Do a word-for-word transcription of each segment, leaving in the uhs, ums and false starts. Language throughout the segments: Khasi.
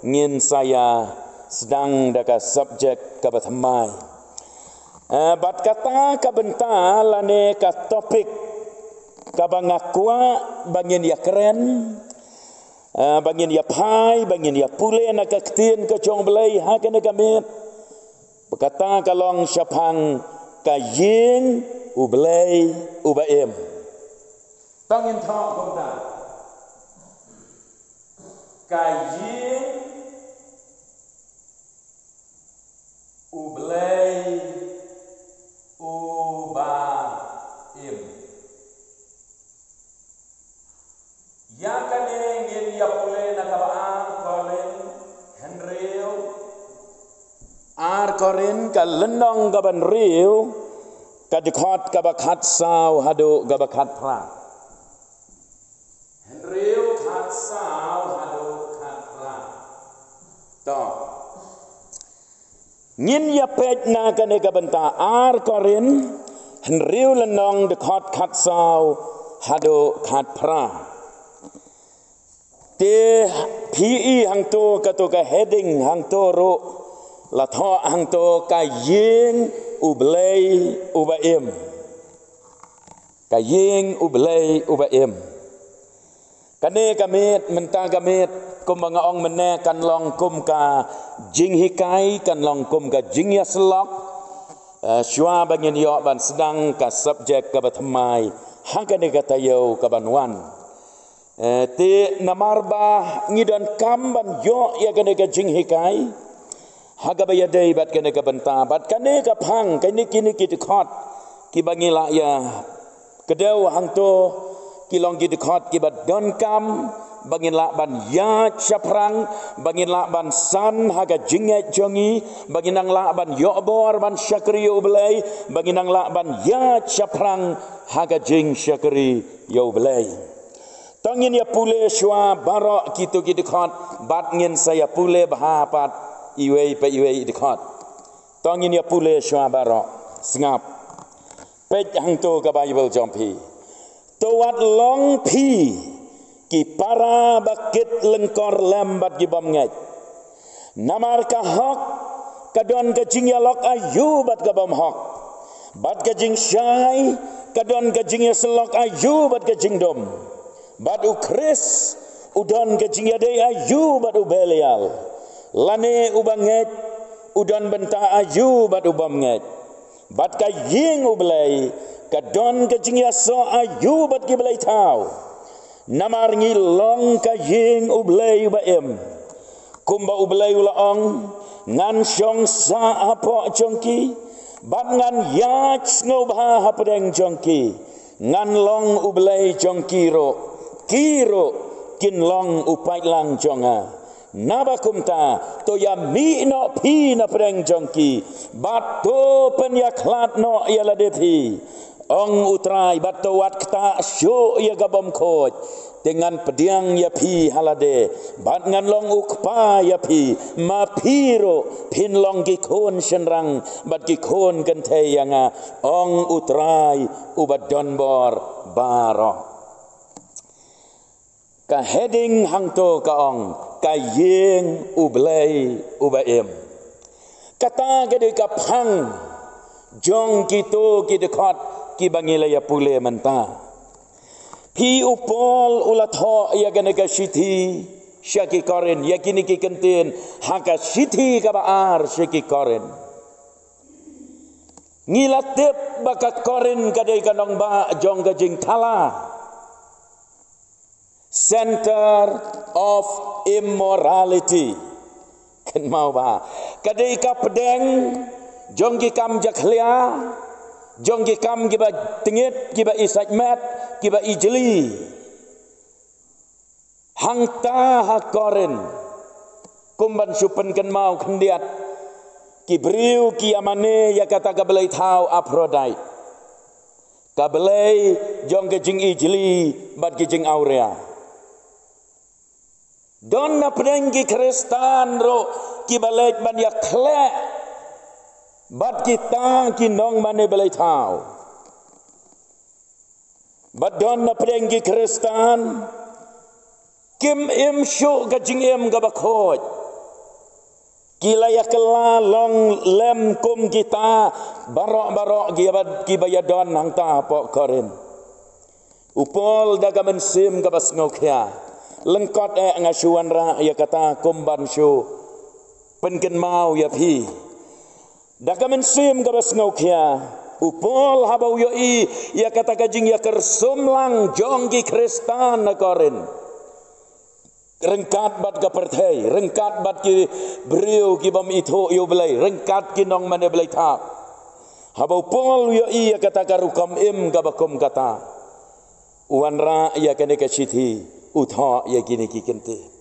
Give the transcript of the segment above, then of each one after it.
Ngin sa ïa sdang da ka subject kaba thymmai. Eh, bad kata ka bynta lane ka topic kaba nga kwah ba ngin ïa kren, eh, ba ngin ïa phai, ba ngin ïa pule na ka ktien ka jong U Blei ha kane ka miet. Ba kata ka long shaphang ka ïing U Blei uba im. To ngin thoh kumta. Ka ïing U Blei uba im. Ïa kane ngin ïa pule na kaba ar Korinth hynriew. Ar Korinth ka lynnong kaba hynriew, ka dkhot kaba khatsaw haduh kaba khatphra. Hynriew khatsaw haduh khatphra. To. Ngin ïa peit na kane ka bynta, ar Korinth hynriew lynnong dkhot khatsaw haduh khatphra. Te phi i hangto kato ka heading hangto ruh la thoh hangto ka ïing U Blei uba im. Ka ïing U Blei uba im. Kane ka miet, mynta ka miet, kumba nga ong mynne kan long kum ka jinghikai, kan long kum ka jingïasyllok. Eh, shuwa ba ngin ïoh ban sdang ka subject kaba thymmai ha kane ka taïew kaban wan. Eh, te namar ba ngi donkam ban ïoh ïa kane ka jinghikai ha kaba ïadei bad kane ka bynta, bad kane ka phang, kine kine ki dkhot kiba ngi la ïa kdew hangto ki long ki dkhot kiba donkam ba ngin lah ban ïaid shaphrang, ba ngin lah ban san ha ka jingngeit jong ngi, ba ngin nang lah ban ïoh bor ban shakri ïa U Blei, ba ngin nang lah ban ïaid shaphrang ha ka jingshakri ïa U Blei. To ngin ïa pule shuwa baroh kito ki dkhot bad ngin sa ïa pule bha pat iwei pa iwei i dkhot. To ngin ïa pule shuwa baroh. Sngap. Peit hangto ka Baibl jong phi. To wat long phi ki para ba kit lyngkor lem bad ki bymngeit. Namar ka hok ka don ka jingïalok aïu bad ka bymhok, bad ka jingshai ka don ka jingïasyllok aïu bad ka jingdum. Bad U Khrist u don ka jingïadei aïu bad u Belial, lane u bangeit u don bynta aïu bad u bymngeit. Bad ka ïing U Blei ka don ka jingïasoh aïu bad ki blei thaw. Namar ngi long ka ïing U Blei uba im. Kumba U Blei u la ong, ngan shong sah hapoh jong ki bad ngan ïaid sngewbha hapdeng jong ki. Ngan long U Blei jong ki ruh, ki ruh kin long u paidlang jong nga. Naba kumta, to ïa mih noh phi napdeng jong ki bad to pynïakhlad noh ïa lade phi, ong U Trai, bad to wat ktah shuh ïa ka bymkhuid. Te ngan pdiang ïa phi ha lade bad ngan long U Kpa ïa phi. Ma phi ruh phin long ki khun shynrang bad ki khun kynthei ïa nga, ong U Trai uba don bor baroh. Ka heading hangto ka ong, ka ïing U Blei uba im. Kata ka dei ka phang jong kito ki dkhot kiba ngi la ïa pule mynta. Phi, u Paul u la thoh ïa kane ka shithi sha ki Korinth, ïa kine ki kyntien ha ka shithi kaba ar sha ki Korinth. Ngi la tip ba ka Korinth ka dei ka nongbah jong ka jingthala, center of immorality. Kynmaw ba ka dei ka pdeng jong ki kam jakhlia, jong ki kam kiba tngit, kiba i sait met, kiba i jli. Hangta ha Korinth, kum ban shu pynkynmaw khyndiat, ki briew ki ïa mane ïa kata ka blei thaw Aphrodite, ka blei jong ka jingijli bad ki jingawria. Don na pdeng ki Khristan ruh kiba leit ban ïa khleh bad kita ki nongmane blei thaw. Bad don na pdeng ki Khristan kim im shuh ka jingim kaba khuid. Ki la ïa kylla long lem kum kita baroh baroh ki ba, ki ba ïa don hangta hapoh Korinth. U Paul da ka mynsiem kaba sngewkhia. Lyngkot eh nga shu wanrah ïa kata kum ban shu pynkynmaw ïa phi. Da ka mynsiem kaba sngewkhia, u Paul haba u ïohi ïa kata ka jingïakyrsum lang jong ki Khristan na Korinth. Ryngkat bad ka pyrthei, ryngkat bad ki briew ki bym ithuh ïa u Blei, ryngkat ki nongmane blei thaw. Haba u Paul u ïohi ïa kata ka rukom im kaba kum kata, u wanrah ïa kane ka shithi, u thoh ïa kine ki kyntien.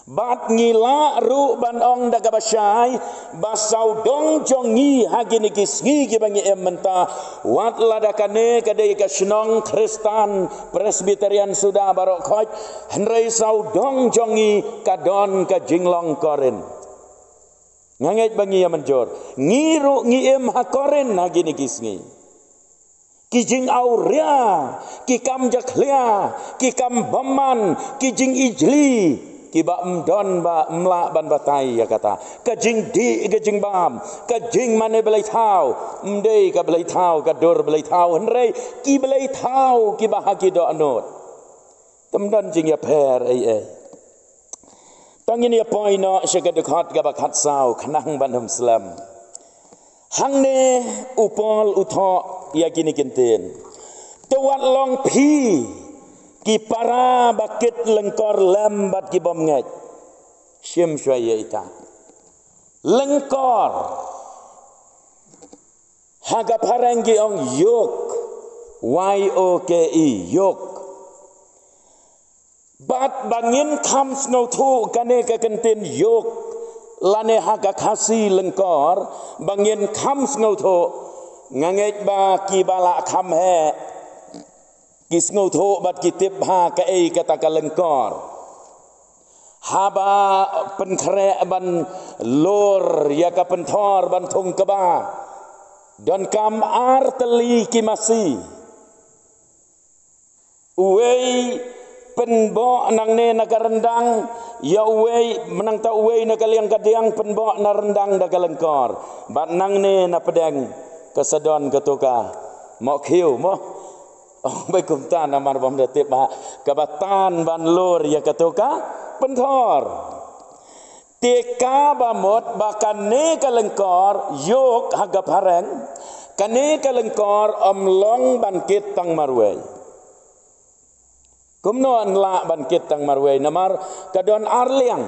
Bad ngi lah ruh ban ong da kaba shai, ba sawdong jong ngi ha kine ki sngi kiba ngi im mynta, wat lada kane ka dei ka shnong Khristan Presbyterian suda baroh khoit, hynrei sawdong jong ngi ka don ka jinglong Korinth. Nga ngeit ba ngi ïa mynjur. Ngi ruh ngi im ha Korinth ha kine ki sngi. Ki jingawria, ki kam jakhlia, ki kam bymman, ki jingijli, kiba ym don ba ym lah ban batai ïa kata. Ka jingdih, ka jingbam, ka jingmane blei thaw, ym dei ka blei thaw, ka dur blei thaw, hynrei ki blei thaw, kiba ha ki dohnud. Tymdon jingïapher ei ei. Tang ngin ïa poi noh sha ka dkhot kaba khatsaw, khnang ban ym slem. Hangne u Paul u thoh ïa kine ki kyntien. To wat long phi ki para ba kit lyngkor lem bad ki bym ngeit. Shim shuwa ïa ita. Lyngkor. Ha ka phareng ki ong yoke. Y O K E, yoke. Bad ba ngin kham sngewthuh kane ka kyntien yoke, lane ha ka Khasi lyngkor, ba ngin kham sngewthuh, nga ngeit ba kiba la kham heh, ki sngewthuh bad ki tip bha kaei kata ka lyngkor. Haba pynkhreh ban lur ïa ka pynthor ban thung kba, donkam ar tylli ki masi. Uwei pynboh nangne na ka ryndang, ïa uwei, nangta uwei na ka liang kadiang pynboh na ryndang da ka lyngkor. Bad nangne na pdeng ka sa don kato ka mohkhiew mo. Ong beit kumta namar bym da tip ba kaba tan ban lur ïa kato ka pynthor. Te kaba mut ba kane ka lyngkor, yoke ha ka phareng, kane ka lyngkor ym long ban kit tang marwei. Kumno yn lah ban kit tang marwei, namar ka don ar liang.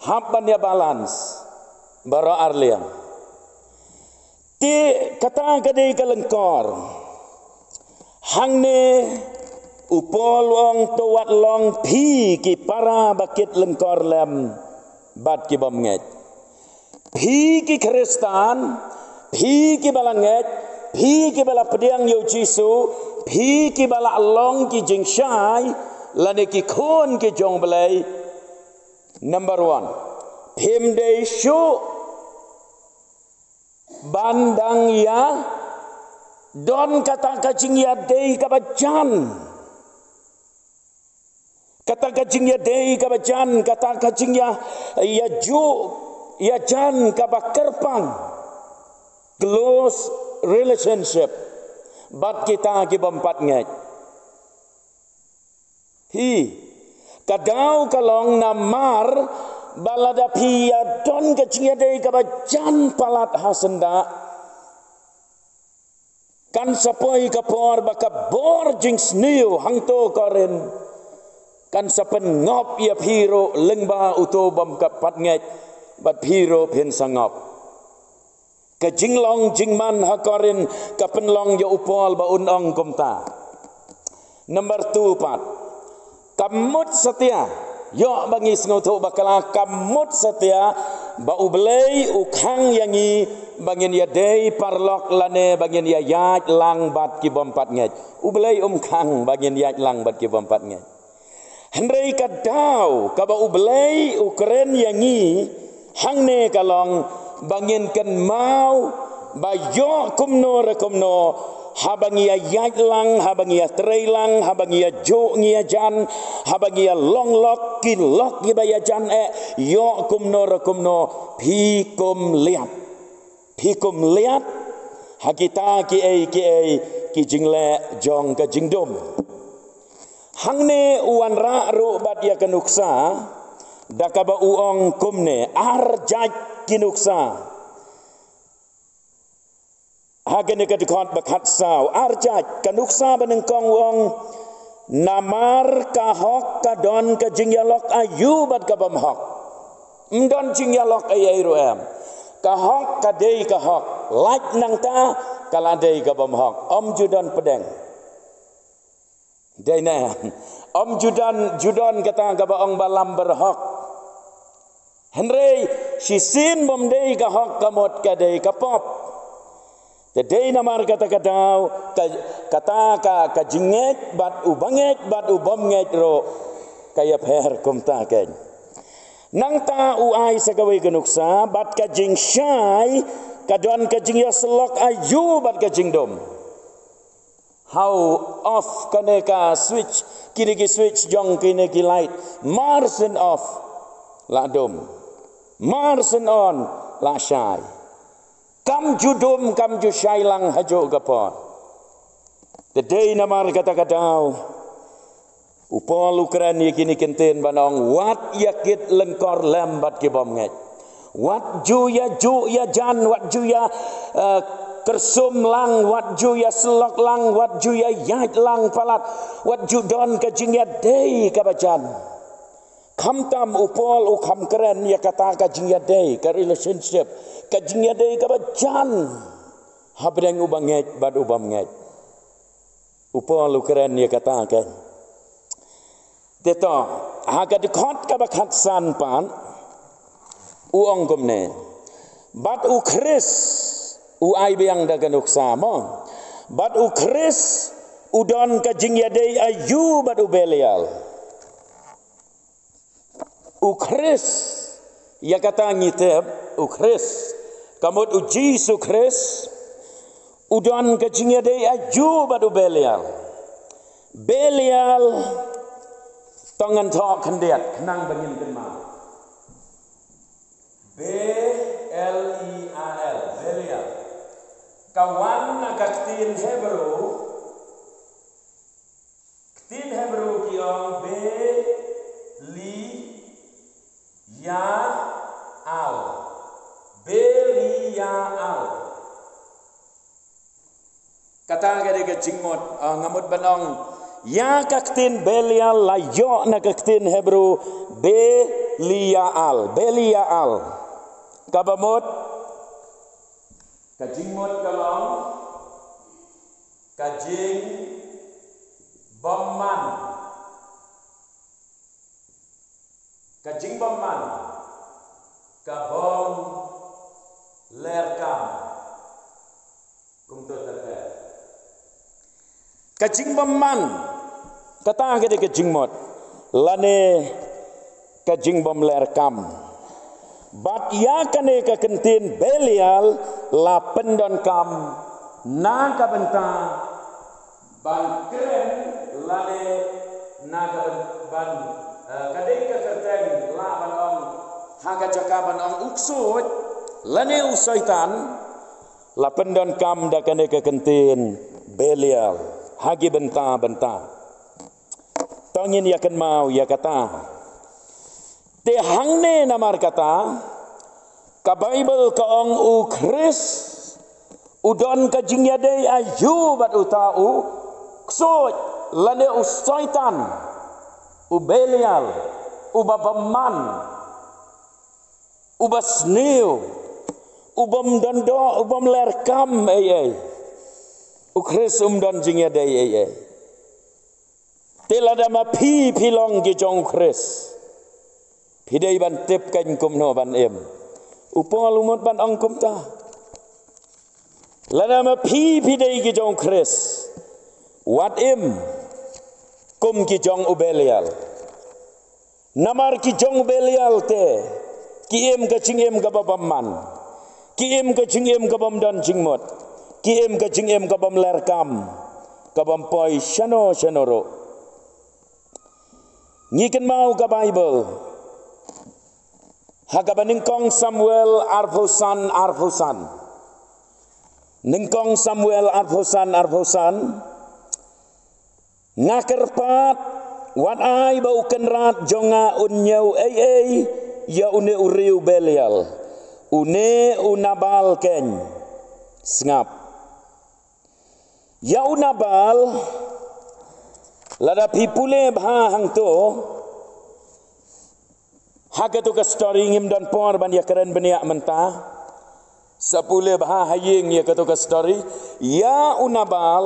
Hap ban ïa balance baroh ar liang. Te kata ka dei ka lyngkor. Hangne u Paul u ong to wat long phi ki para ba kit lyngkor lem bad ki bym ngeit. Phi ki Khristan, phi kiba la ngeit, phi kiba la pdiang ïa u Jisu, phi kiba la long ki jingshai, lane ki khun ki jong u Blei. Number one, phim dei shuh ban dang ïa don kata ka jingïadei kaba jan. Kata ka jingïadei kaba jan, kata ka jingïa, ïa ju, ïa jan kaba kyrpang. Close relationship. Bad kita ki bym pat ngeit. Hi, ka daw ka long namar ba lada phi ïa don ka jingïadei kaba jan palat ha syndah. Kan sa poi ka por ba ka bor jingsniew hangto Korinth kan sa pynngop ïa phi ruh lyngba uto bym pat ngeit bad phi ruh phin sa ngop. Ka jinglong jingman ha Korinth ka pynlong ïa u Paul ba un ong kumta. Number two pat. Ka mut satia. Ïoh ba ngi sngewthuh bakla ka mut satia ba U Blei u khang ïa ngi ba ngin ïadei paralok lane ba ngin ïaid lang bad ki bym pat ngeit. U Blei um khang ba ngin ïaid lang bad ki bym pat ngeit. Hynrei ka daw kaba U Blei u kren ïa ngi hangne ka long ba ngin kynmaw ba ïoh kumno re kumno Haba ngi ïa ïaid lang, haba ngi ïa trei lang, haba ngi ïa juh ngi ïa jan, haba ngi ïa long lok, ki lok kiba ïa jan eh, ïoh kumno re kumno, phi kum liat. Phi kum liat, ha kita kiei kiei, ki jingleh jong ka jingdum. Hangne u wanrah ruh bad ïa ka nuksa, da kaba u ong kumne, ar jait ki nuksa. Ha kane ka dkhot ba khatsaw, ar jait, ka nuksa ba nyngkong u ong, namar ka hok ka don ka jingïalok aïu bad ka bym hok. Ym don jingïalok ei ei ruh em. Ka hok ka dei ka hok. Lait nangta ka la dei ka bym hok. Ym ju don pdeng. Dei ne. Ym ju don, ju don kata kaba ong ba lam barhok. Hynrei shisien bym dei ka hok, ka mut ka dei ka pop. Te dei namar kata ka daw, ka, kata ka, ka jingngeit bad u bangeit bad u bym ngeit ruh ka ïapher kumta kein. Nangta u ai sa kawei ka nuksa, bad ka jingshai, ka don ka jingïasyllok aïu bad ka jingdum. Hau off kane ka switch, kine ki switch jong kine ki light. Mar shen off, la dum. Mar shen on, la shai. Kam ju dum, kam ju shai lang hajuh ka por. Te dei namar kata ka daw, u Paul u kren ïa kine ki ktien ban ong, wat ïa kit lyngkor lem bad ki bym ngeit. Wat ju ïa juh ïa jan, wat ju ïa, eh, kyrsum lang, wat ju ïasyllok lang, wat ju ïa ïaid lang palat, wat ju don ka jingïadei kaba jan. Khamtam u Paul u kham kren ïa kata ka jingïadei, ka relationship, ka jingïadei kaba jan hapdeng u bangeit bad u bym ngeit. U Paul u kren ïa kata kein. Te to, ha ka dkhot kaba khatsan pat, u ong kumne. Bad u Khrist, u ai biang da ka nuksa mo. Bad u Khrist, u don ka jingïadei aïu bad u Belial. U Khrist, ïa kata ngi tip, u Khrist, ka mut u Jisu Khrist, u don ka jingïadei aïu bad u Belial. Belial, to ngan thoh khyndiat, khnang ba ngin kynmaw. B L I A L, Belial. Ka wan na ka ktien Hebru, ktien Hebru ki ong be li ya al. Be li ya al. Kata ka dei ka jingmut, ah, nga mut ban ong. Ïa ka ktien Belial la ïoh na ka ktien Hebru be li ya al. Be li ya al. Kaba mut, ka jingmut ka long, ka jingbymman. Ka jingbymman. Ka bym ler kam. Kumta te. Ka jingbymman. Kata ka dei ka jingmut. Lane ka jingbym ler kam. Bad ïa kane ka ktien Belial la pyndonkam na ka bynta ban kren lane na ka ban, ban, eh, ka dei ka kyrteng la ban ong, ha ka jaka ban ong u ksuid lane u soitan, la pyndonkam da kane ka ktien Belial ha ki bynta bynta. To ngin ïa kynmaw ïa kata. Te hangne namar kata, ka Baibl ka ong u Khrist u don ka jingïadei aïu bad uta u ksuid lane u soitan, u Belial, uba bymman, uba sniew, u bym don doh, u bym ler kam ei ei. U Khrist um don jingïadei ei ei. Te lada ma phi phi long ki jong u Khrist, phi dei ban tip kein kumno ban im. U Paul u mut ban ong kumta. Lada ma phi phi dei ki jong u Khrist, wat im kum ki jong u Belial. Namar ki jong u Belial te ki im ka jingim kaba bymman. Ki im ka jingim ka bym don jingmut. ki im ka jingim ka bym ler kam, ka bym poi shano shano ruh. Ngi kynmaw ka Baibl ha kaba Nyngkong Samuel arphew san arphew san. Nyngkong Samuel arphew san arphew san. Nga kyrpad, wat ai ba u kynrad jong nga un ñiew ei ei ïa une u riew Belial, une u Nabal keiñ. Sngap. Ïa u Nabal, lada phi pule bha hangto, ha kato ka story ngim don por ban ïa kren bniah mynta. Sa pule bha ha ïing ïa kato ka story. Ïa u Nabal,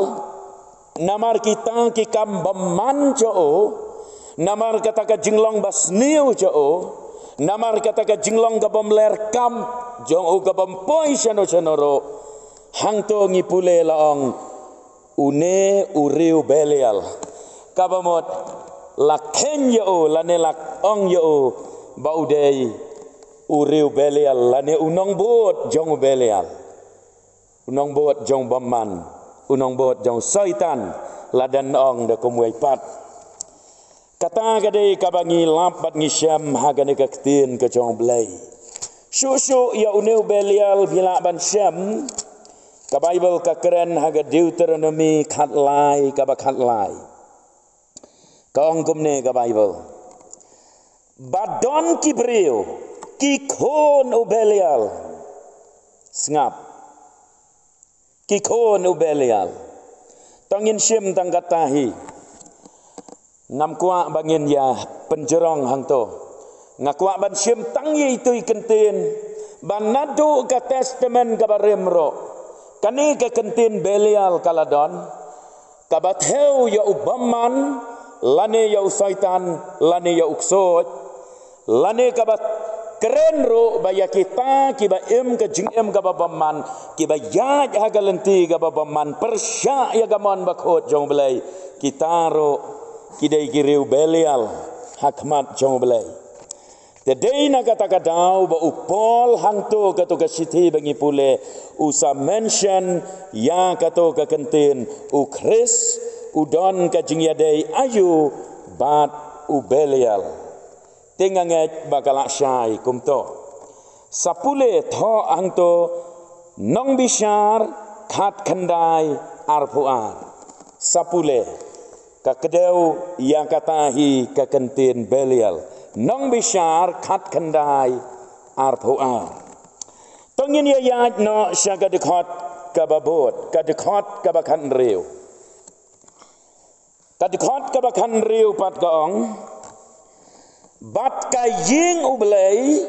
namar kita ki kam bymman jong u, namar kata ka jinglong basniew jong u, namar kata ka jinglong ka bym ler kam jong u, ka bym poi shano shano ruh, hangto ngi pule la ong, une u riew Belial. Kaba mut la kheiñ ïa u lane la ong ïa u ba u dei u riew Belial lane u nongbud jong u Belial, u nongbud jong u bymman, u nongbud jong u Soitan, la dang ong da kumwei pat. Kata ka dei kaba ngi lap bad ngi shem ha kane ka ktien ka jong u Blei. Shuh shuh ïa une u Belial phi lah ban shem, ka Baibl ka kren ha ka Deuteronomi khatlai, kaba khatlai. Ka ong kumne ka Baibl. Ba don ki briew, ki khun u Belial. Sngap. Ki khun u Belial. To ngin shim tang kata hi. Ngam kwah ba ngin ïa pynjrong hangto. Nga kwah ban shim tang ïa itu i kyntien. Ba naduh ka Testament kaba rim ruh, kane ka kyntien Belial ka la don. Kaba thew ïa u bymman, lane ïa u Soitan, lane ïa u ksuid, lane kaba kren ruh ba ïa kita kiba im ka jingim kaba bymman, kiba ïaid ha ka lynti kaba bymman, pyrshah ïa ka mon bakhuid jong u Blei, kita ruh ki dei ki riew Belial ha khmat jong u Blei. Te dei na kata ka daw ba u Paul hangto kato ka shithi ba ngi pule, u sa mention ïa kato ka kyntien, u Khrist u don ka jingïadei aïu bad u Belial. Te nga ngeit ba ka la shai kumto. Sa pule thoh hangto Nongbishar khatkhyndai arphew ar. Sa pule, ka kdew ïa kata hi ka kyntien Belial. Nongbishar khatkhyndai arphew ar. To ngin ïa ïaid noh sha ka dkhot kaba bud, ka dkhot kaba khathynriew. Ka dkhot kaba khathynriew pat ka ong, bad ka ïing u Blei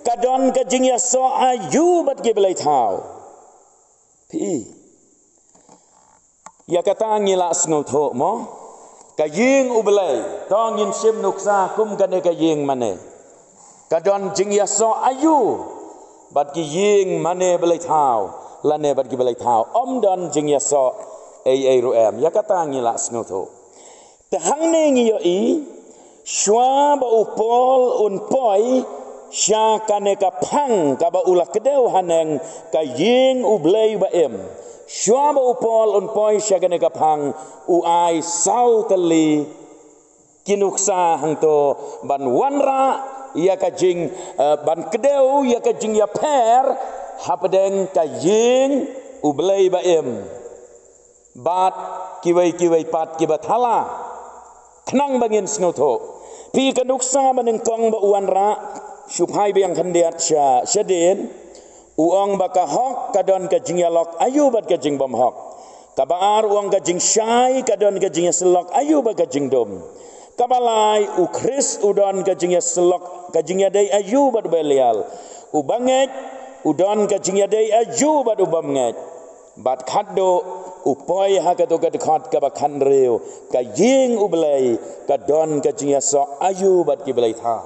ka don ka jingïasoh aïu bad ki blei thaw. Phi. Ïa kata ngi la sngewthuh mo. Ka ïing u Blei, to ngin shim nuksa kum kane ka ïing mane. Ka don jingïasoh aïu bad ki ïing mane blei thaw, lane bad ki blei thaw. Ym don jingïasoh ei ei ruh em. Ïa kata ngi la sngewthuh. Te hangne ngi ïohi, shuwa ba u Paul un poi sha kane ka phang kaba u la kdew haneng, ka ïing u Blei ba im. Shuwa ba u Paul un poi sha kane ka phang, u ai saw tylli ki nuksa hangto ban wanrah ïa ka jing, eh, ban kdew ïa ka jingïapher hapdeng ka ïing u Blei ba im bad kiwei kiwei pat kiba thala. Khnang ba ngin sngewthuh. Phi, ka nuksa ba nyngkong ba u wanrah, shu phai biang khyndiat sha, shadien. U ong ba ka hok ka don ka jingïalok aïu bad ka jingbymhok. Kaba ar u ong ka jingshai ka don ka jingïasyllok aïu bad ka jingdum. Kaba lai, u Khrist u don ka jingïasyllok, ka jingïadei aïu bad u Belial. U bangeit u don ka jingïadei aïu bad u bymngeit. Bad khatduh, u poi ha kato ka dkhot kaba khathynriew, ka ïing u Blei ka don ka jingïasoh aïu bad ki blei thaw.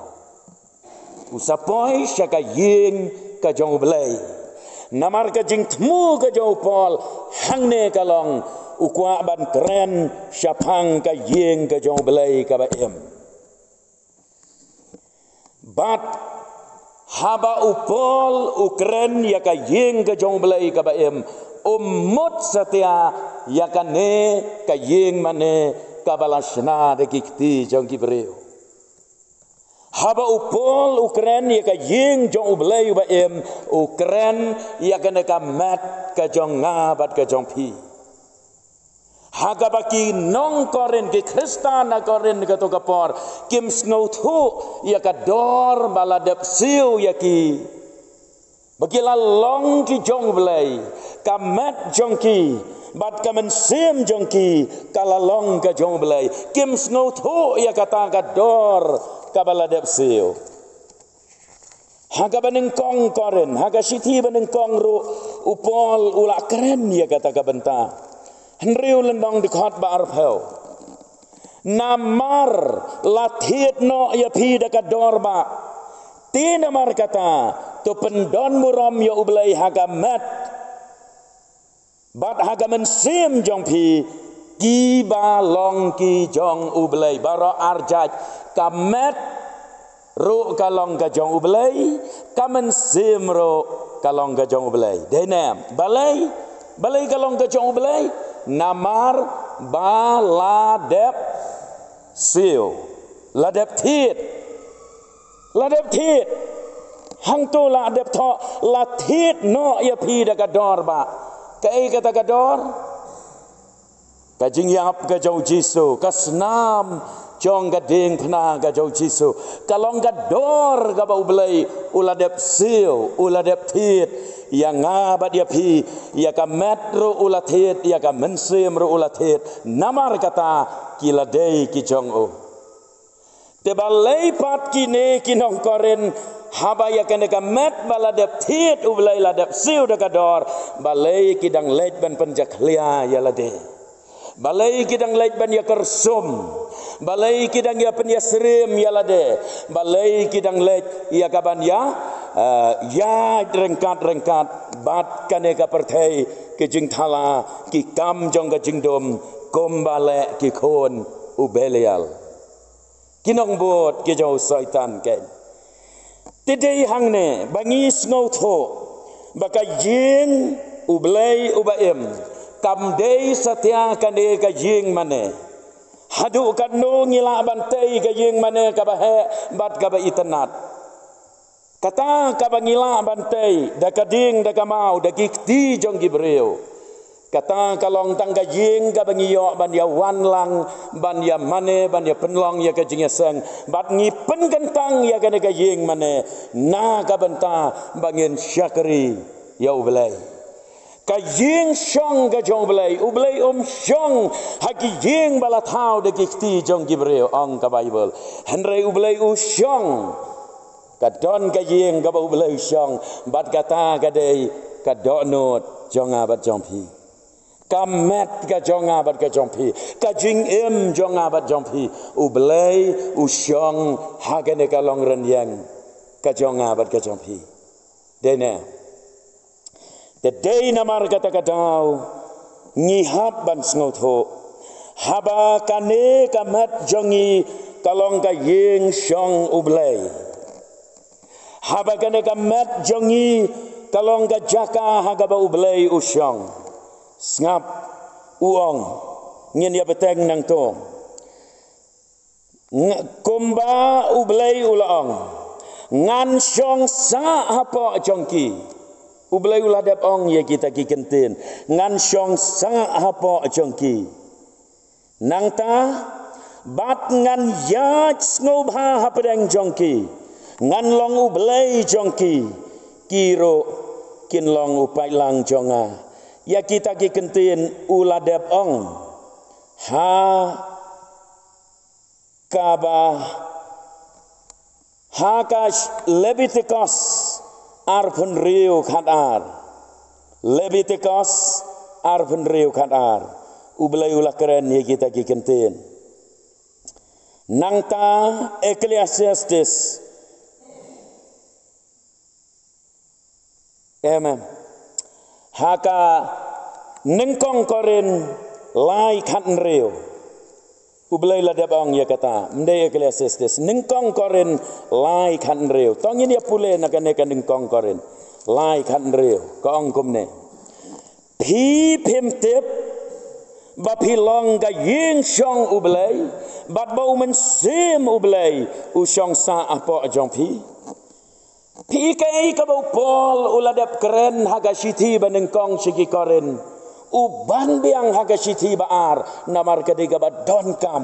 U sa poi sha ka ïing ka jong u Blei. Namar ka jingthmu ka jong u Paul hangne ka long, u kwah ban kren shaphang ka ïing ka jong u Blei kaba im. Bad haba u Paul u kren ïa ka ïing ka jong u Blei kaba im, Um mut satia ïa kane ka ïing mane kaba la shna da ki kti jong ki briew. Haba u Paul u kren ïa ka ïing jong U Blei uba im, u kren ïa kane ka met ka jong nga bad ka jong phi. Ha kaba ki nong Korinth, ki Khristan na Korinth kato ka por, kim sngewthuh ïa ka dor ba la dep siew ïa ki. Ba ki la long ki jong U Blei, ka met jong ki bad ka mynsiem jong ki ka la long ka jong U Blei. Kim sngewthuh ïa kata ka dor kaba la dep siew. Ha kaba nyngkong Korinth, ha ka shithi ba nyngkong ruh u Paul u la kren ïa kata ka bynta. Hynriew lynnong dkhot ba arphew. Namar la thied noh ïa phi da ka dor ba. Te namar kata, to pyndon burom ïa U Blei ha ka met bad ha ka mynsiem jong phi, kiba long ki jong U Blei. Baroh arjait, ka met ruh ka long ka jong U Blei, ka mynsiem ruh ka long ka jong U Blei. Dei ne em? Balei, balei ka long ka jong U Blei? Namar ba la dep siew, la dep thied. La dep thied. Hangto la dep thoh, la thied noh ïa phi da ka dor ba. Kaei kata ka dor? Ka jingïap ka jong U Jisu, ka snam jong ka diengphna ka jong U Jisu. Ka long ka dor kaba U Blei u la dep siew, u la dep thied ïa nga bad ïa phi, ïa ka met ruh u la thied, ïa ka mynsiem ruh u la thied. Namar kata ki la dei ki jong u. Te balei pat kine ki nong Korinth, haba ïa kane ka met ba la dep thied U Blei, la dep siew da ka dor, balei ki dang leit ban pynjakhlia ïa lade? Balei ki dang leit ban ïa kyrsum? Balei ki dang ïa pynïasyriem ïa lade? Balei ki dang leit ïa kaban ïa, eh, ïa ryngkat ryngkat bad kane ka pyrthei, ki jingthala, ki kam jong ka jingdum, kumba leh ki khun u Belial. Ki nongbud ki jong u Soitan kein. Te dei hangne ba ngi sngewthuh ba ka ïing U Blei uba im kam dei satia kane ka ïing mane. Haduh katno ngi lah ban tei ka ïing mane kaba heh bad kaba itynnat? Kata kaba ngi lah ban tei da ka ding da ka maw, da ki kti jong ki briew. Kata ka long tang ka ïing kaba ngi ïoh ban ïa wan lang, ban ïa mane, ban ïa pynlong ïa ka jingïaseng. Bad ngi pynkyntang ïa kane ka ïing mane na ka bynta ba ngin shakri ïa U Blei. Ka ïing shong ka jong U Blei, U Blei um shong ha ki ïing ba la thaw da ki kti jong ki briew, ong ka Baibl. Hynrei U Blei u shong, ka don ka ïing kaba U Blei u shong, bad kata ka dei ka dohnud jong nga bad jong phi. Ka met ka jong nga bad ka jong phi, ka jingim jong nga bad jong phi, U Blei u shong ha kane ka longrynïeng ka jong nga bad ka jong phi. Dei ne? Te dei namar kata ka daw ngi hap ban sngewthuh, haba kane ka met jong ngi ka long ka ïing shong U Blei. Haba kane ka met jong ngi ka long ka jaka ha kaba U Blei u shong. Sngap, u ong, ngin ïa bteng nangto. Ng-, kumba U Blei u la ong, ngan shong sah hapoh jong ki. U Blei u la dep ong ïa kita ki ktien, ngan shong sah hapoh jong ki. Nangta, bad ngan ïaid sngewbha hapdeng jong ki. Ngan long U Blei jong ki, ki ruh kin long u paidlang jong nga. Ïa kita ki ktien u la dep ong ha kaba, ha ka Lebitikos arphew hynriew khatar. Lebitikos arphew hynriew khatar. U Blei u la kren ïa kita ki ktien. Nangta Ecclesiastes. Amen. Ha ka nyngkong Korinth lai khathynriew. U Blei la dep ong ïa kata, ym dei Ecclesiastes, nyngkong Korinth lai khathynriew. To ngin ïa pule na kane ka nyngkong Korinth lai khathynriew, ka ong kumne. Phi phim tip ba phi long ka ïing shong U Blei, bad ba U Mynsiem U Blei u shong sah hapoh jong phi. Phi, kaei kaba u Paul u la dep kren ha ka shithi banyngkong sha ki Korinth, u ban biang ha ka shithi ba ar, namar ka dei kaba donkam.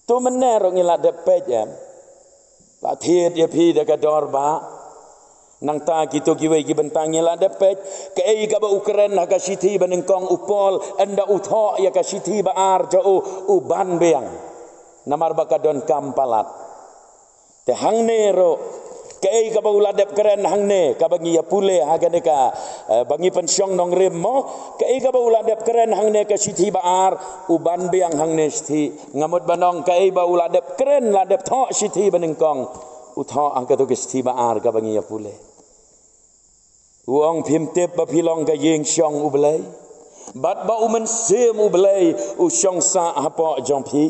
To mynne ruh ngi la dep peit, em. La thied ïa phi da ka dor ba. Nangta kito kiwei ki bynta ngi la dep peit. Kaei kaba u kren ha ka shithi banyngkong u Paul, ynda u thoh ïa ka shithi ba ar jong u, u ban biang. Namar ba ka donkam palat. Te hangne ruh, kaei kaba u la dep kren hangne, kaba ngi ïa pule ha kane ka, eh, ba ngi pynshong nongrim mo, kaei kaba u la dep kren hangne ka shithi ba ar, u ban biang hangne shithi. Nga mut ban ong kaei ba u la dep kren, la dep thoh shithi banyngkong, u thoh ha kato ka shithi ba ar kaba ngi ïa pule. U ong phim tip ba phi long ka ïing shong U Blei, bad ba U Mynsiem U Blei u shong sah hapoh jong phi.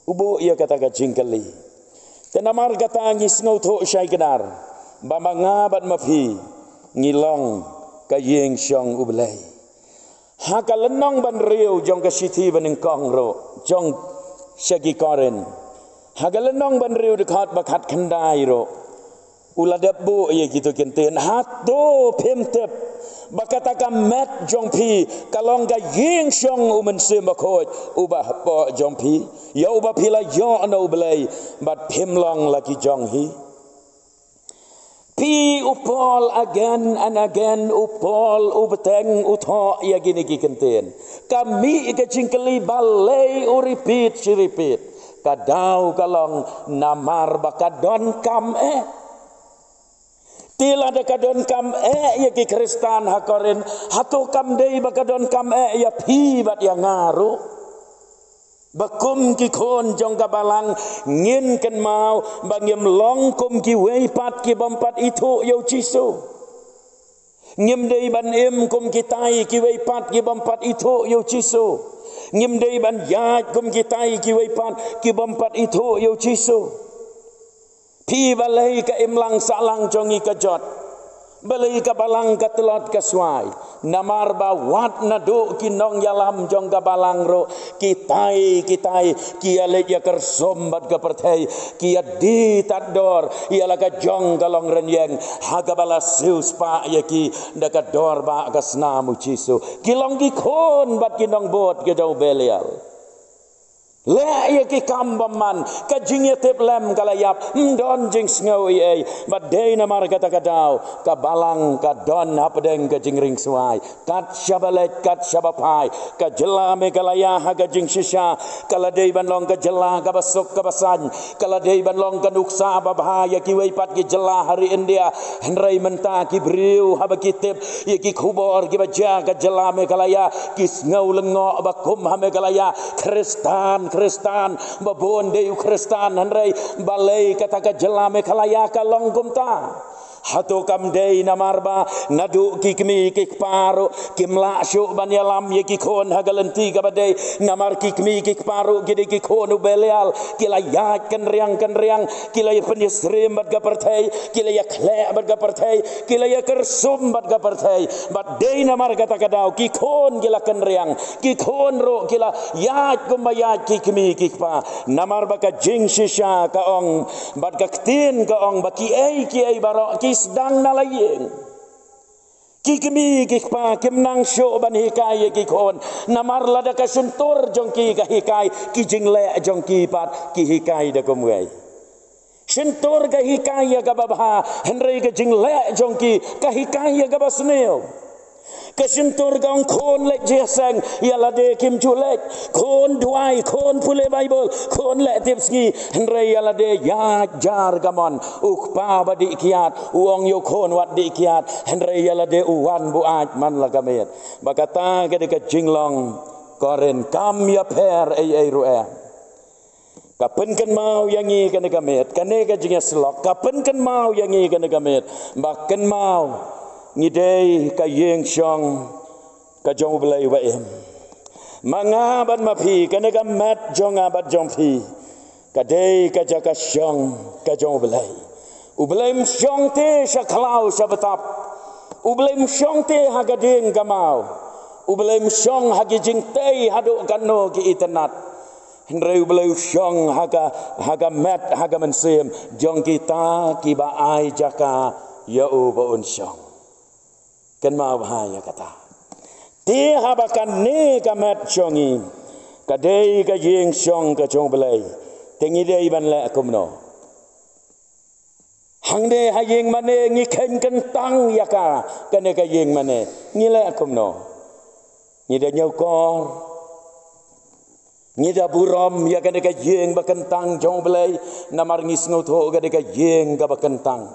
U buh ïa kata ka jingkylli. Te namar kata ngi sngewthuh shai kdar ba ma nga bad ma phi ngi long ka ïing shong U Blei. Ha ka lynnong ba hynriew jong ka shithi banyngkong ruh jong sha ki Korinth, ha ka lynnong ba hynriew dkhot ba khatkhyndai ruh, u la dep buh ïa kito ki ktien. Hato phim tip ba kata ka met jong phi ka long ka ïing shong U Mynsiem Bakhuid uba hapoh jong phi, ïa uba phi la ïoh na U Blei, bad phim long la ki jong hi? Phi, u Paul again and again, u Paul u bteng u thoh ïa kine ki ktien. Ka mih ka jingkylli balei u repeat shi repeat. Ka daw ka long namar ba ka donkam eh. Te lada ka donkam eh ïa ki Khristan ha Korinth, hato kam dei ba ka donkam eh ïa phi bad ïa nga ruh? Ba kum ki khun jong ka balang ngin kynmaw ba ngim long kum kiwei pat ki bym pat ithuh ïa U Jisu. Ngim dei ban im kum kitai kiwei pat ki bym pat ithuh ïa U Jisu. Ngim dei ban ïaid kum kitai kiwei pat ki bym pat ithuh ïa U Jisu. Phi, balei ka imlang sahlang jong ngi ka jot? Balei ka balang ka tlot ka swai? Namar ba wat naduh ki nongïalam jong ka balang ruh kitai kitai ki ïa leit ïa kyrsum bad ka pyrthei, ki ïa die tad dor ïa la ka jong ka long rynïeng ha kaba la siew spah ïa ki da ka dor ba ka snam U Jisu. Ki long ki khun bad ki nongbud ka jong u Belial. Leh ïa ki kam bymman, ka jingïatiplem ka la ïap, ym don jingsngew ei ei, bad dei namar kata ka daw ka balang ka don hapdeng ka jingringswai. Kat shaba leit, kat shaba phai, ka jylla Meghalaya ha ka jingshisha ka la dei ban long ka jylla kaba suk kaba saiñ, ka la dei ban long ka nuksa babha ïa kiwei pat ki jylla ha ri India. Hynrei mynta ki briew haba ki tip ïa ki khubor kiba jia ka jylla Meghalaya, ki sngew lyngngoh ba kum ha Meghalaya Khristan, Khristan, ba bun dei u Khristan, hynrei balei kata ka jylla Meghalaya ka long kumta? Hato kam dei namar ba naduh ki kmie ki kpa ruh kim lah shuh ban ïalam ïa ki khun ha ka lynti kaba dei, namar ki kmie ki kpa ruh ki dei ki khun u Belial, ki la ïaid kynriang kynriang, ki la ïapynïasyriem bad ka pyrthei, ki la ïakhleh bad ka pyrthei, ki la ïakyrsum bad ka pyrthei. Bad dei namar kata ka daw ki khun ki la kynriang, ki khun ruh ki la ïaid kumba ïaid ki kmie ki kpa. Namar ba ka jingshisha ka ong, bad ka ktien ka ong ba kiei kiei baroh ki sdang na la ïing. Ki kmie ki kpa kim nang shuh ban hikai ïa ki khun, namar lada ka shyntur jong ki ka hikai, ki jingleh jong ki pat ki hikai da kumwei. Shyntur ka hikai ïa kaba bha, hynrei ka jingleh jong ki ka hikai ïa kaba sniew. Ka shyntur ka ong khun leit jingïaseng, ïa lade kim ju leit. Khun duwai, khun pule Baibl, khun leh tip sngi, hynrei ïa lade ïaid jar kamon. U kpa ba dih kiad u ong ïa u khun wat dih kiad, hynrei ïa lade u wan buaid man la ka miet. Ba kata ka dei ka jinglong Korinth, kam ïapher ei ei ruh eh. Ka pynkynmaw ïa ngi kane ka miet, kane ka jingïasyllok ka pynkynmaw ïa ngi kane ka miet, ba kynmaw ngi dei ka ïing shong ka jong U Blei ba im. Ma nga bad ma phi, kane ka met jong nga bad jong phi ka dei ka jaka shong ka jong U Blei. U Blei um shong te sha khlaw sha btap. U Blei um shong te ha ka dieng ka maw. U Blei um shong ha ki jingtei haduh katno ki itynnad. Hynrei U Blei u shong ha ka, ha ka met, ha ka mynsiem jong kita kiba ai jaka ïa u ba un shong. Kynmaw bha ïa kata. Te haba kane ka met jong ngi ka dei ka ïing shong ka jong U Blei, te ngi dei ban leh kumno? Hangne ha ïing mane ngi kheiñ kyntang ïa ka, kane ka ïing mane ngi leh kumno? Ngi da ñiewkor, ngi da burom ïa kane ka ïing ba kyntang jong U Blei, namar ngi sngewthuh ka dei ka ïing kaba kyntang.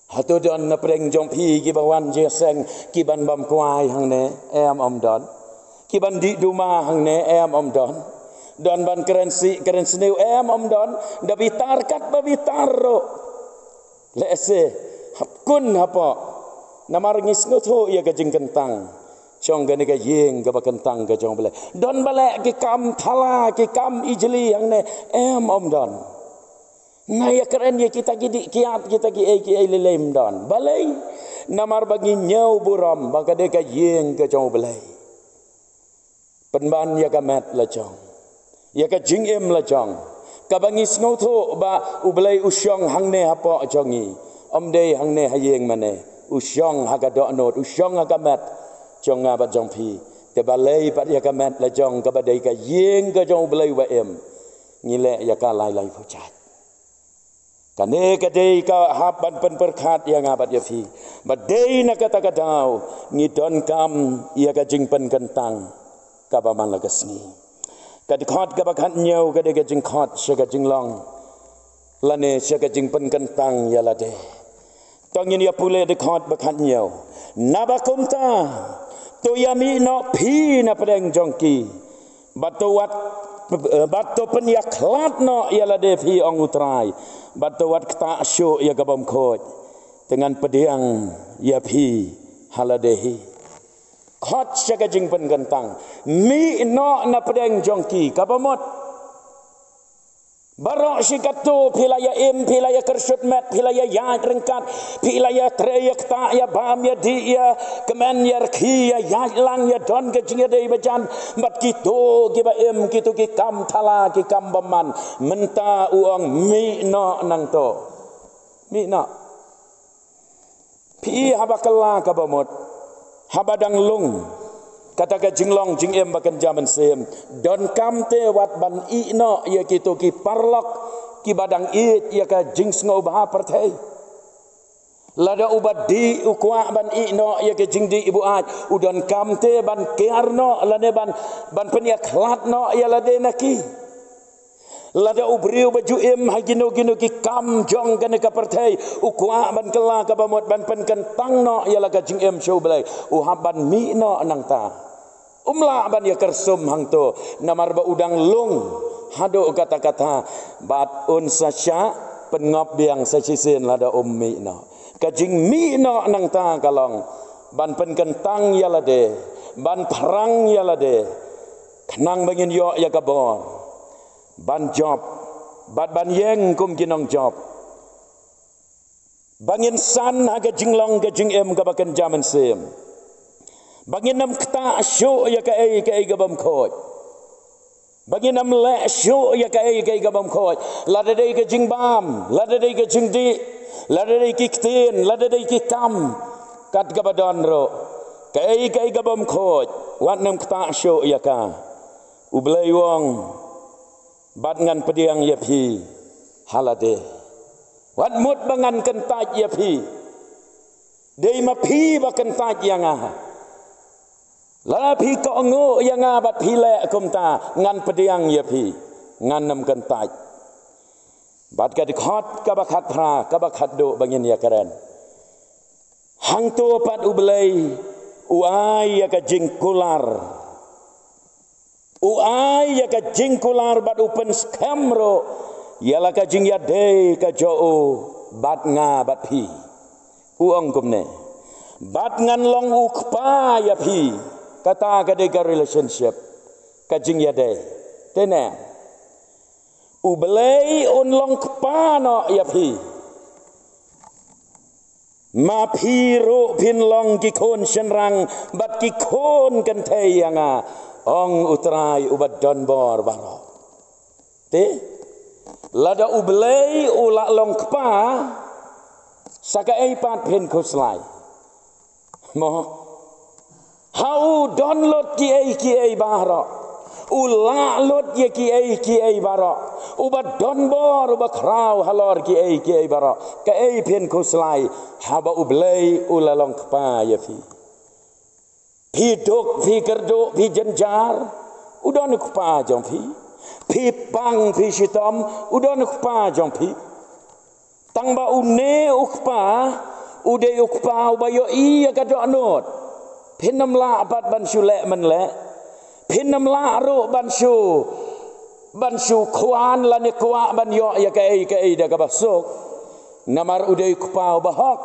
Hato don na pdeng jong phi kiba wan jingïaseng, kiban bam kwai hangne? Em, ym don. Kiban dih duma hangne? Em, ym don. Don ban kren sih kren sniew? Em, ym don. Da bitar katba bitar ruh. Lehse hap kun hapoh, namar ngi sngewthuh ïa ka jingkyntang jong kane ka ïing kaba kyntang ka jong U Blei. Don ba leh ki kam thala, ki kam ijli hangne? Em, ym don. Nga ïakren ïa kita ki dih kiad, kita kiei kiei lei lei? Ym don. Balei? Namar ba ngi ñiew burom ba ka dei ka ïing ka jong U Blei. Pynban ïa ka met la jong, ïa ka jingim la jong, kaba ngi sngewthuh ba U Blei u shong hangne hapoh jong ngi. Ym dei hangne ha ïing mane, u shong ha ka dohnud, u shong ha ka met jong nga bad jong phi. Te balei pat ïa ka met la jong kaba dei ka ïing ka jong U Blei uba im, ngi leh ïa ka lai lai phew jait? Kane ka dei ka hap ban pynpyrkhat ïa nga bad ïa phi. Ba dei na kata ka daw ngi donkam ïa ka jingpynkyntang kaba man la ka sngi. Ka dkhot kaba khathynñiew ka dei ka jingkhot sha ka jinglong lane sha ka jingpynkyntang ïa lade. To ngin ïa pule dkhot ba khathynñiew. Naba kumta, to ïamih noh phi na pdeng jong ki, bad to wat, bad to pynïakhlad noh ïa lade phi, ong U Trai, bad to wat ktah shuh ïa ka bymkhuid, te ngan pdiang ïa phi ha lade hi. Khot sha ka jingpynkyntang. Mih noh na pdeng jong ki, kaba mut. Baroh shi katto phi la ïa im, phi la ïa kyrshut met, phi la ïa ïaid ryngkat, phi la ïa trei ïa ktah, ïa bam ïa dih, ïa kmen ïa rkhie, ïa ïaid lang, ïa don ka jingïadei bajan bad kito kiba im, kito ki kam thala, ki kam bymman. Mynta u ong mih noh nangto. Mih noh. Phi haba kylla kaba mut, haba dang lung kata ka jinglong jingim ba kynja mynsiem, donkam te wat ban ïeh noh ïa kito ki paralok kiba dang ïeit ïa ka jingsngewbha pyrthei. Lada uba dih u kwah ban ïeh noh ïa ka jingdih buaid, u donkam te ban kiar noh lane ban, ban pynïakhlad noh ïa lade na ki. Lada u briew ba ju im ha kino kino ki kam jong kane ka pyrthei, u kwah ban kylla kaba mut, ban pynkyntang noh ïa la ka jingim sha U Blei, u hap ban mih noh nangta. Um lah ban ïa kyrsum hangto, namar ba u dang lung haduh katta katta, bad un sa shah pynngop biang sa shisien lada um mih noh. Ka jingmih noh nangta ka long ban pynkyntang ïa lade, ban pyrshang ïa lade, khnang ba ngin ïoh ïa ka bor ban jop bad ban ïeng kum ki nongjop, ba ngin san ha ka jinglong ka jingim kaba kynja mynsiem, ba ngin ym ktah shuh ïa kaei kaei ka bymkhuid, ba ngin ym leh shuh ïa kaei kaei ka bymkhuid, lada dei ka jingbam, lada dei ka jingdih, lada dei ki ktien, lada dei ki kam, kat kaba don ruh, kaei kaei ka bymkhuid, wat nym ktah shuh ïa ka. U Blei u ong, bad ngan pdiang ïa phi ha lade. Wat mut ba ngan kyntait ïa phi. Dei ma phi ba kyntait ïa nga. Lada phi kohnguh ïa nga bad phi leh kumta, ngan pdiang ïa phi, ngan nym kyntait. Bad ka dkhot kaba khatphra, kaba khatduh ba ngin ïa kren. Hangto pat U Blei u ai ïa ka jingkular. U ai ïa ka jingkular bad u pynskhem ruh ïa la ka jingïadei ka jong u bad nga bad phi. U ong kumne, bad ngan long u kpa ïa phi. Kata ka dei ka relationship, ka jingïadei. Te ne, U Blei un long kpa noh ïa phi. Ma phi ruh phin long ki khun shynrang bad ki khun kynthei ïa nga, ong U Trai uba donbor baroh. Te lada U Blei u la long kpa, sa kaei pat phin khuslai? Mo, ha u don lut kiei kiei baroh, u lah lut ïa kiei kiei baroh, uba donbor, uba khraw halor kiei kiei baroh. Kaei phin khuslai haba U Blei u la long kpa ïa phi? Phi duk, phi kyrduh, phi jynjar, u don u kpa jong phi. Phi pang, phi shitom, u don u kpa jong phi. Tang ba une u kpa u dei u kpa uba ïohi ïa ka dohnud. Phin ym lah pat ban shu leh mynleh. Phin ym lah ruh ban shu, ban shu khwan lane kwah ban ïoh ïa kaei kaei da kaba suk. Namar u dei u kpa uba hok.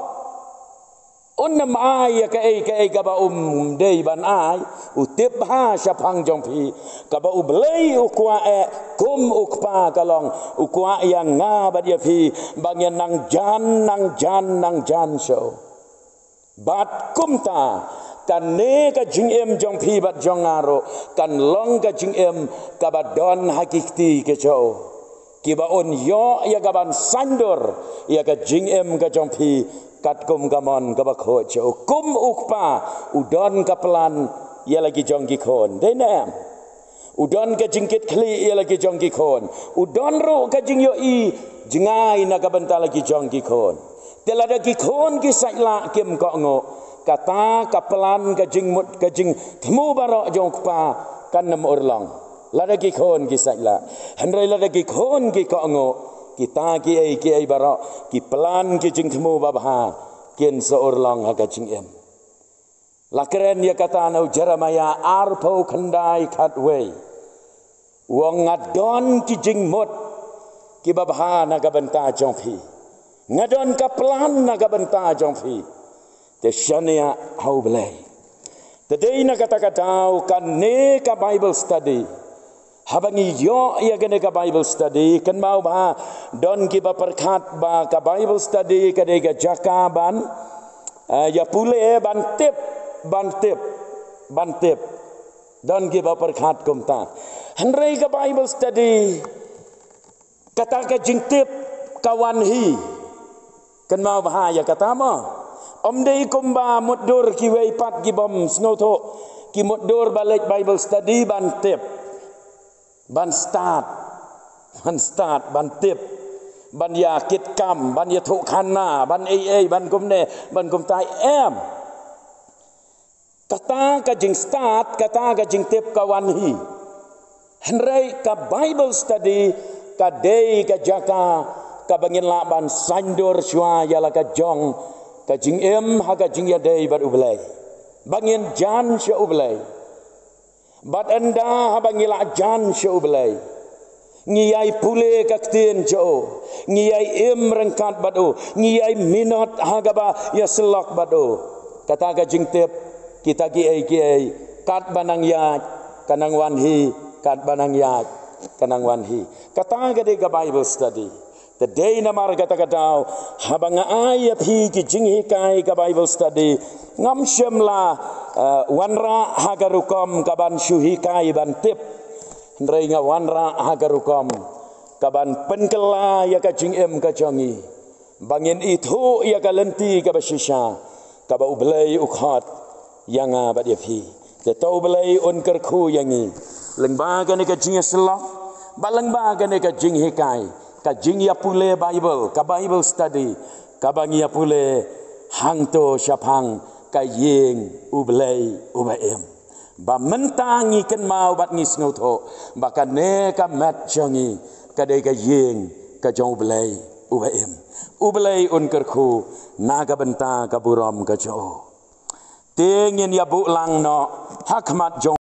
Un ym ai ïa kaei kaei kaba um dei ban ai. U tip bha shaphang jong phi. Kaba U Blei u kwah eh, kum u kpa ka long, u kwah ïa nga bad ïa phi ba ngin nang jan, nang jan, nang jan shuh. Bad kumta, kane ka jingim jong phi bad jong nga ruh kan long ka jingim kaba don ha ki kti ki jong u, kiba un ïoh ïa kaban saiñdur ïa ka jingim ka jong phi, katkum ka mon kaba khuid jong u. Kum u kpa, u don ka plan ïa la ki jong ki khun, dei ne em? U don ka jingkitkhlieh ïa la ki jong ki khun. U don ruh ka jingïohi jngai na ka bynta la ki jong ki khun. Te lada ki khun ki sait lah, kim kohnguh, kata ka plan, ka jingmut, ka jingthmu baroh jong u kpa kan ym urlong. Lada ki khun ki sait lah. Hynrei lada ki khun ki kohnguh, kita kiei kiei baroh, ki plan, ki jingthmu babha, kin sa urlong ha ka jingim. La kren ïa kata na u Jeremaïah arphew khyndai khatwei. U ong, nga don ki jingmut kiba bha na ka bynta jong phi. Nga don ka plan na ka bynta jong phi. Te shaniah ha U Blei. Te dei na kata ka daw kane ka Bible study, haba ngi ïoh ïa kane ka Bible study, kynmaw ba don kiba pyrkhat ba ka Bible study ka dei ka jaka ban, eh, ïa pule, ban tip, ban tip, ban tip. Don kiba pyrkhat kumta. Hynrei ka Bible study, kata ka jingtip ka wan hi. Kynmaw bha ïa kata mo. Ym dei kumba mutdur kiwei pat kibym sngewthuh, ki mutdur ba leit Bible study ban tip. Ban stad. Ban stad, ban tip. Ban ïa kit kam, ban ïathuh khana, ban ei ei, ban kumne, ban kumtai, em. Kata ka jingstad, kata ka jingtip ka wan hi. Hynrei ka Bible study ka dei ka jaka kaba ngin lah ban saiñdur shuwa ïa la ka jong ka jingim ha ka jingïadei bad U Blei. Ba ngin jan sha U Blei. Bad ynda haba ngi lah jan sha U Blei, ngi ïai pule ka ktien jong u, ngi ïai im ryngkat bad u, ngi ïai minot ha kaba ïasyllok bad u. Kata ka jingtip, kita kiei kiei, katba nang ïaid ka nang wan hi, katba nang ïaid ka nang wan hi. Kata ka dei ka Bible study. Te dei namar kata ka daw, haba nga ai ïa phi ki jinghikai ka Bible study, ngam shym la, eh, wanrah ha ka rukom kaban shu hikai ban tip. Hynrei nga wanrah ha ka rukom kaban pynkylla ïa ka jingim ka jong ngi, ba ngin ithuh ïa ka lynti kaba shisha kaba U Blei u khot ïa nga bad ïa phi. Te to U Blei un kyrkhu ïa ngi lyngba kane ka jingïasyllok, bad lyngba kane ka jinghikai, ka jingïapule Bible, ka Bible study, kaba ngi ïapule hangto shaphang ka ïing U Blei uba im. Ba mynta ngi kynmaw bad ngi sngewthuh ba kane ka met jong ngi ka dei ka ïing ka jong U Blei uba im. U Blei un kyrkhu na ka bynta ka burom ka jong u. Te ngin ïa buh lang noh ha khmat jong